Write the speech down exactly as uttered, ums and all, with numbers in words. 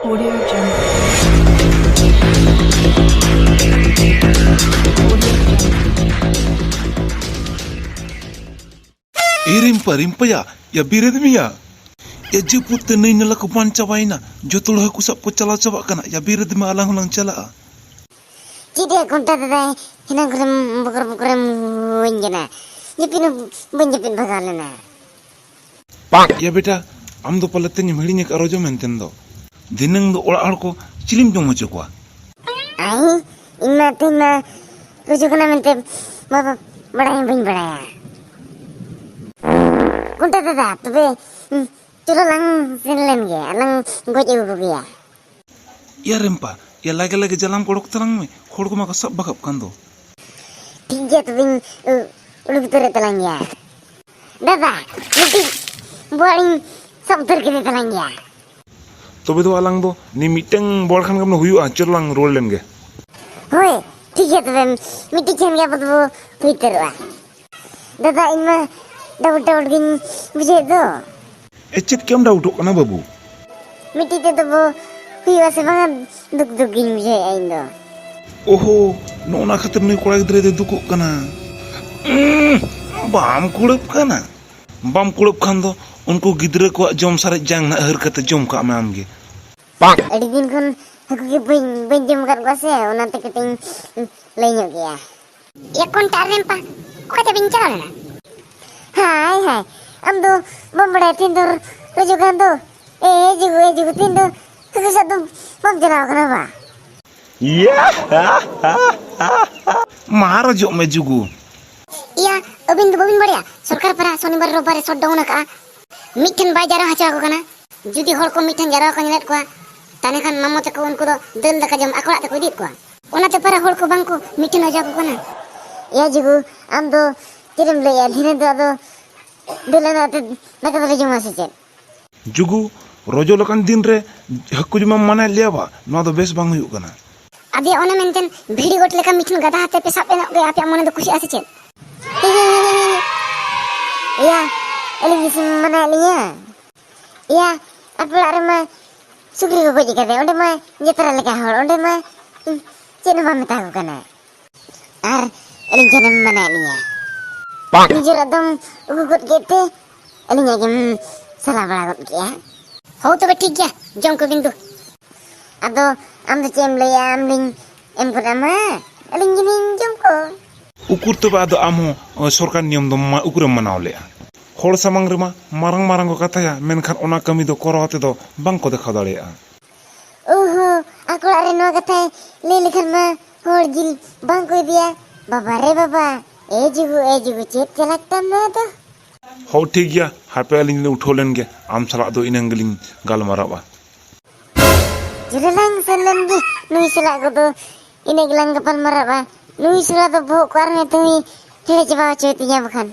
Audio Jungle. Audio Jungle. ᱮ ᱨᱤᱢᱯᱟ, ᱨᱤᱢᱯᱟᱭᱟ, ᱭᱟ ᱵᱮᱨᱮᱫ ᱢᱮᱭᱟ᱾ ᱭᱟ ᱡᱟᱹᱯᱩᱫ ᱛᱮ ᱱᱟᱹᱭ ᱱᱟᱞᱟ ᱠᱚ ᱵᱟᱱ ᱪᱟᱵᱟᱭᱮᱱᱟ, ᱡᱚᱛᱚ ᱦᱚᱲ ᱦᱟᱹᱠᱩ ᱥᱟᱵ ᱠᱚ ᱪᱟᱞᱟᱣ ᱪᱟᱵᱟᱜ ᱠᱟᱱᱟ᱾ ᱭᱟ ᱵᱮᱨᱮᱫ ᱢᱮ, ᱟᱞᱟᱝ ᱦᱚᱸᱞᱟᱝ ᱪᱟᱞᱟᱜᱼᱟ᱾ ᱪᱮᱫ ᱮ ᱠᱚᱱᱴᱟ ᱫᱟᱫᱟᱭ, ᱦᱮᱱᱟᱝ ᱠᱷᱚᱱᱮᱢ ᱵᱚᱠᱨᱚᱢ ᱵᱚᱠᱨᱚᱢ ᱦᱩᱣᱟᱹᱧ ᱠᱟᱱᱟ, ᱡᱟᱹᱯᱤᱫ ᱦᱚᱸ ᱵᱟᱹᱧ ᱡᱟᱹᱯᱤᱫ ᱵᱷᱟᱜᱟᱣ ᱞᱮᱱᱟ᱾ ᱭᱟ ᱵᱮᱴᱟ, ᱟᱢ ᱫᱚ ᱯᱟᱞᱮ ᱛᱮᱧ ᱦᱤᱲᱤᱧ ᱟᱠᱟᱫ ᱨᱚᱡᱚ ᱢᱮᱱᱛᱮᱱ ᱫᱚ᱾ ᱫᱷᱤᱱᱟᱹᱝ ᱫᱚ ᱚᱲᱟᱜ ᱦᱚᱲ ᱠᱚ ᱪᱤᱞᱤᱢ ᱡᱚᱢ ᱦᱚᱪᱚ ᱠᱚᱣᱟ? ᱟᱭ, ᱤᱧ ᱢᱟ ᱛᱮᱦᱮᱧ ᱢᱟ ᱨᱚᱡᱚ ᱠᱟᱱᱟ ᱢᱮᱱᱛᱮ ᱵᱟᱵᱟ ᱵᱟᱲᱟᱭ ᱦᱚᱸ ᱵᱟᱹᱧ ᱵᱟᱲᱟᱭᱟ᱾ ᱠᱚᱱᱴᱟ ᱫᱟᱫᱟ, ᱛᱚᱵᱮ, ᱩᱸ, ᱪᱚᱞᱚ ᱞᱟᱝ ᱥᱮᱱ ᱞᱮᱱ ᱜᱮ, ᱟᱨ ᱞᱟᱝ ᱜᱚᱡ ᱟᱹᱜᱩ ᱠᱚᱜᱮᱭᱟ᱾ ᱭᱟ ᱨᱮᱢᱯᱟ, ᱭᱟ ᱞᱟᱜᱮ ᱞᱟᱜᱮ ᱡᱟᱞᱟᱢ ᱠᱚ ᱚᱰᱚᱠ ᱛᱟᱞᱟᱝ ᱢᱮ, ᱦᱚᱲ ᱠᱚᱢᱟ ᱠᱚ ᱥᱟᱵ ᱵᱟᱜᱟᱵ ᱠᱟᱱ ᱫᱚ᱾ ᱴᱷᱤᱠ ᱜᱮᱭᱟ, ᱛᱚᱵᱮᱧ, ᱩ, ᱩᱰᱩᱠ ᱩᱛᱟᱹᱨᱮᱫ ᱛᱟᱞᱟᱝ ᱜᱮᱭᱟ᱾ ᱫᱟᱫᱟ, ᱢᱤᱫᱴᱤᱡ ᱵᱚᱣᱟᱲᱤᱧ ᱥᱟᱵ ᱩᱛᱟᱹᱨ ᱠᱮᱫᱮ ᱛᱟᱞᱟᱝ ᱜᱮᱭᱟ᱾ ᱛᱚᱵᱮ ᱫᱚ ᱟᱞᱟᱝ ᱫᱚ ᱱᱤ ᱢᱤᱫᱴᱟᱝ ᱵᱚᱣᱟᱲ ᱠᱷᱟᱱ ᱜᱮ ᱦᱩᱭᱩᱜᱼᱟ, ᱪᱚᱞᱚ ᱞᱟᱝ ᱨᱩᱣᱟᱹᱲ ᱞᱮᱱ ᱜᱮ᱾ ᱦᱳᱭ, ᱴᱷᱤᱠ ᱜᱮᱭᱟ ᱛᱚᱵᱮ, ᱢᱤᱫᱴᱤᱡ ᱠᱷᱟᱱ ᱜᱮ ᱟᱵᱚ ᱫᱚᱵᱚ ᱦᱩᱭ ᱩᱛᱟᱹᱨᱚᱜᱼᱟ᱾ ᱫᱟᱫᱟ, ᱤᱧ ᱢᱟ ᱰᱟᱵᱩᱴ ᱰᱟᱵᱩᱴ ᱜᱤᱧ ᱵᱩᱡᱷᱟᱹᱣᱮᱫ ᱫᱚ᱾ ᱮ, ᱪᱮᱫ ᱠᱮᱢ ᱰᱟᱣᱩᱴᱚᱜ ᱠᱟᱱᱟ ᱵᱟᱹᱵᱩ? ᱢᱤᱫᱴᱤᱡ ᱛᱮᱫᱚ ᱵᱚ ᱦᱩᱭᱩᱜᱼᱟ ᱥᱮ ᱵᱟᱝᱟ, ᱫᱩᱠ ᱫᱩᱠ ᱜᱤᱧ ᱵᱩᱡᱷᱟᱹᱣᱮᱫᱼᱟ ᱤᱧ ᱫᱚ᱾ ᱳᱦᱳ, ᱱᱚᱜᱼᱚ ᱱᱟ ᱠᱷᱟᱹᱛᱤᱨ ᱱᱩᱭ ᱠᱚᱲᱟ ᱜᱤᱫᱽᱨᱟᱹ ᱫᱚᱭ ᱫᱩᱠᱚᱜ ᱠᱟᱱᱟ᱾ ᱩᱸ, ᱵᱟᱢ ᱠᱩᱲᱟᱹᱯ ᱠᱟᱱᱟ? ᱵᱟᱢ ᱠᱩᱲᱟᱹᱯ ᱠᱷᱟᱱ ᱫᱚ ᱩᱱᱠᱩ ᱜᱤᱫᱽᱨᱟᱹ ᱠᱚᱣᱟᱜ ᱡᱚᱢ ᱥᱟᱨᱮᱡ ᱡᱟᱝ ᱱᱟᱜ ᱦᱟᱹᱨ ᱠᱟᱛᱮ ᱡᱚᱢ ᱠᱟᱜ ᱢᱮ ᱟᱢᱜᱮ᱾ ᱟᱹᱰᱤ ᱫᱤᱱ ᱠᱷᱚᱱ ᱦᱟᱹᱠᱩ ᱜᱮ ᱵᱟᱹᱧ, ᱵᱟᱹᱧ ᱡᱚᱢ ᱟᱠᱟᱫ ᱠᱚᱣᱟ ᱥᱮ, ᱚᱱᱟᱛᱮ ᱠᱟᱹᱴᱤᱡ ᱤᱧ ᱞᱟᱹᱭ ᱧᱚᱜ ᱜᱮᱭᱟ᱾ ᱮ ᱠᱚᱱᱴᱟ ᱨᱮᱢᱯᱟ, ᱚᱠᱟᱛᱮ ᱵᱤᱱ ᱪᱟᱞᱟᱣ ᱞᱮᱱᱟ? ᱦᱟᱭ ᱦᱟᱭ, ᱟᱢ ᱫᱚ ᱵᱟᱢ ᱵᱟᱲᱟᱭᱟ ᱛᱤᱦᱤᱧ ᱫᱚ ᱨᱚᱡᱚ ᱠᱟᱱ ᱫᱚ? ᱮ ᱡᱩᱜᱩ, ᱮ ᱡᱩᱜᱩ, ᱛᱤᱦᱤᱧ ᱫᱚ ᱦᱟᱹᱠᱩ ᱥᱟᱵ ᱫᱚ ᱵᱟᱢ ᱪᱟᱞᱟᱣ ᱠᱟᱱᱟ ᱵᱟ? ᱤᱭᱟ! ᱢᱟ ᱨᱚᱡᱚᱜ ᱢᱮ ᱡᱩᱜᱩ᱾ ᱤᱭᱟ, ᱟᱹᱵᱤᱱ ᱫᱚ ᱵᱟᱹᱵᱤᱱ ᱵᱟᱲᱟᱭᱟ? ᱥᱚᱨᱠᱟᱨ ᱯᱟᱦᱴᱟ ᱥᱚᱱᱤᱵᱟᱨ ᱨᱚᱵᱤᱵᱟᱨ ᱨᱮ shutdown ᱟᱠᱟᱜᱼᱟ᱾ ᱢᱤᱫᱴᱷᱮᱱ ᱵᱟᱭ ᱡᱟᱨᱣᱟ ᱦᱚᱪᱚ ᱟᱠᱚ ᱠᱟᱱᱟ᱾ ᱡᱩᱫᱤ ᱦᱚᱲ ᱠᱚ ᱢᱤᱫᱴᱷᱮᱱ ᱡᱟᱨᱣᱟ ᱠᱚ ᱧᱮᱞᱮᱫ ᱠᱚᱣᱟ, ᱛᱟᱦᱞᱮ ᱠᱷᱟᱱ ᱢᱟᱢᱚ ᱛᱟᱠᱚ ᱩᱱᱠᱩ ᱫᱚ ᱫᱟᱹᱞ ᱫᱟᱠᱟ ᱡᱚᱢ ᱟᱠᱚ ᱚᱲᱟᱜ ᱛᱮᱠᱚ ᱤᱫᱤᱭᱮᱫ ᱠᱚᱣᱟ᱾ ᱚᱱᱟᱛᱮ ᱯᱟᱨᱟ ᱦᱚᱲ ᱠᱚ ᱵᱟᱝ ᱠᱚ ᱢᱤᱫᱴᱷᱮᱱ ᱦᱚᱪᱚ ᱟᱠᱚ ᱠᱟᱱᱟ᱾ ᱮᱭᱟ ᱡᱩᱜᱩ, ᱟᱢ ᱫᱚ ᱪᱮᱫ ᱮᱢ ᱞᱟᱹᱭᱮᱜᱼᱟ? ᱫᱷᱤᱱᱟᱹᱝ ᱫᱚ ᱟᱫᱚ ᱫᱟᱹᱞ ᱟᱛᱮ ᱫᱟᱠᱟ ᱫᱚᱞᱮ ᱡᱚᱢᱟ ᱥᱮ ᱪᱮᱫ? ᱡᱩᱜᱩ, ᱨᱚᱡᱚ ᱞᱮᱠᱟᱱ ᱫᱤᱱ ᱨᱮ ᱦᱟᱹᱠᱩ ᱡᱚᱢᱮᱢ ᱢᱟᱱᱟᱭᱮᱫ ᱞᱮᱭᱟ ᱵᱟ? ᱱᱚᱣᱟ ᱫᱚ ᱵᱮᱥ ᱵᱟᱝ ᱦᱩᱭᱩᱜ ᱠᱟᱱᱟ᱾ ᱟᱫᱚ ᱚᱱᱮ ᱢᱮᱱᱛᱮ ᱵᱷᱤᱲᱤ ᱜᱚᱴ ᱞᱮᱠᱟ ᱢᱤᱫᱴᱷᱮᱱ ᱜᱟᱫᱟ ᱟᱛᱮ ᱯᱮ ᱥᱟᱵ ᱮᱱᱚᱜ ᱜᱮ, ᱟᱯᱮᱭᱟᱜ ᱢᱚᱱᱮ ᱫᱚ ᱠᱩᱥᱤᱜᱼᱟ ᱥᱮ ᱪᱮᱫ? ᱮᱭᱟ, ᱟᱹᱞᱤᱧ ᱜᱮᱥᱮ ᱢᱟᱱᱟᱭᱮᱫ ᱞᱤᱧᱟ᱾ ᱮᱭᱟ, ᱟᱯᱮ ᱚᱲᱟᱜ ᱨᱮᱢᱟ ᱥᱩᱠᱨᱤ ᱠᱚ ᱜᱚᱡ ᱟᱠᱟᱫᱮ, ᱚᱸᱰᱮ ᱢᱟ ᱡᱟᱛᱨᱟ ᱞᱮᱠᱟ ᱦᱚᱲ, ᱚᱸᱰᱮ ᱢᱟ ᱤᱧ ᱪᱮᱫ ᱦᱚᱸ ᱵᱟᱢ ᱢᱮᱛᱟ ᱠᱚ ᱠᱟᱱᱟ᱾ ᱟᱨ ᱟᱹᱞᱤᱧ ᱴᱷᱮᱱᱮᱢ ᱢᱟᱱᱟᱭᱮᱫ ᱞᱤᱧᱟ᱾ ᱱᱤᱡᱮᱨᱟᱜ ᱫᱚᱢ ᱩᱠᱩ ᱜᱚᱫ ᱠᱮᱫ ᱛᱮ ᱟᱹᱞᱤᱧᱟᱜ ᱜᱮᱢ ᱥᱟᱞᱟ ᱵᱟᱲᱟ ᱜᱚᱫ ᱠᱮᱜᱼᱟ᱾ ᱦᱳ ᱛᱚᱵᱮ ᱴᱷᱤᱠ ᱜᱮᱭᱟ, ᱡᱚᱢ ᱠᱚ ᱠᱤᱱᱛᱩ᱾ ᱟᱫᱚ ᱟᱢ ᱫᱚ ᱪᱮᱫ ᱮᱢ ᱞᱟᱹᱭᱟ? ᱟᱢ ᱞᱤᱧ ᱮᱢ ᱜᱚᱫ ᱟᱢᱟ, ᱟᱹᱞᱤᱧ ᱜᱮᱞᱤᱧ ᱡᱚᱢ ᱠᱚ᱾ ᱩᱠᱩᱨ ᱛᱚᱵᱮ ᱟᱫᱚ ᱟᱢ ᱦᱚᱸ, ᱚ, ᱥᱚᱨᱠᱟᱨ ᱱᱤᱭᱚᱢ ᱫᱚ ᱢᱟ-, ᱩᱠᱩᱨᱮᱢ ᱢᱟᱱᱟᱣ ᱞᱮᱜᱼᱟ? ᱦᱚᱲ ᱥᱟᱢᱟᱝ ᱨᱮᱢᱟ ᱢᱟᱨᱟᱝ ᱢᱟᱨᱟᱝ ᱠᱚ ᱠᱟᱛᱷᱟᱭᱟ, ᱢᱮᱱᱠᱷᱟᱱ ᱚᱱᱟ ᱠᱟᱹᱢᱤ ᱫᱚ ᱠᱚᱨᱟᱣ ᱛᱮᱫᱚ ᱵᱟᱝ ᱠᱚ ᱫᱮᱠᱷᱟᱣ ᱫᱟᱲᱮᱭᱟᱜᱼᱟ᱾ ᱳᱦᱳ, ᱟᱠᱚ ᱚᱲᱟᱜ ᱨᱮ ᱱᱚᱣᱟ ᱠᱟᱛᱷᱟᱭ ᱞᱟᱹᱭ ᱞᱮᱠᱷᱟᱱ ᱢᱟ ᱦᱚᱲ ᱡᱤᱞ ᱵᱟᱝ ᱠᱚ ᱤᱫᱤᱭᱟ᱾ ᱵᱟᱵᱟ ᱨᱮ ᱵᱟᱵᱟ, ᱮ ᱡᱩᱜᱩ, ᱮ ᱡᱩᱜᱩ, ᱪᱮᱫ ᱪᱟᱞᱟᱜ ᱛᱟᱢ ᱱᱚᱣᱟ ᱫᱚ? ᱦᱚᱸ, ᱴᱷᱤᱠ ᱜᱮᱭᱟ, ᱦᱟᱯᱮ ᱟᱹᱞᱤᱧ ᱞᱤᱧ ᱩᱴᱷᱟᱹᱣ ᱞᱮᱱ ᱜᱮ, ᱟᱢ ᱥᱟᱞᱟᱜ ᱫᱚ ᱤᱱᱟᱹᱝ ᱜᱮᱞᱤᱧ ᱜᱟᱞᱢᱟᱨᱟᱜᱼᱟ᱾ ᱡᱚᱞᱮᱞᱟᱝ ᱥᱮᱱ ᱞᱮᱱ ᱜᱮ, ᱱᱩᱭ ᱥᱟᱞᱟᱜ ᱠᱚᱫᱚ ᱤᱱᱟᱹ ᱜᱮᱞᱟᱝ ᱜᱟᱯᱟᱞ ᱢᱟᱨᱟᱜᱼᱟ᱾ ᱱᱩᱭ ᱥᱟᱞᱟᱜ ᱫᱚ ᱵᱚᱦᱚᱜ ᱠᱚ ᱟᱨᱦᱚᱸ ᱛᱩᱭ ᱴᱷᱮᱲᱮ ᱪᱟᱵᱟ ᱦᱚᱪᱚᱭ ᱛᱤᱧᱟ ᱵᱟᱠᱷᱟᱱ᱾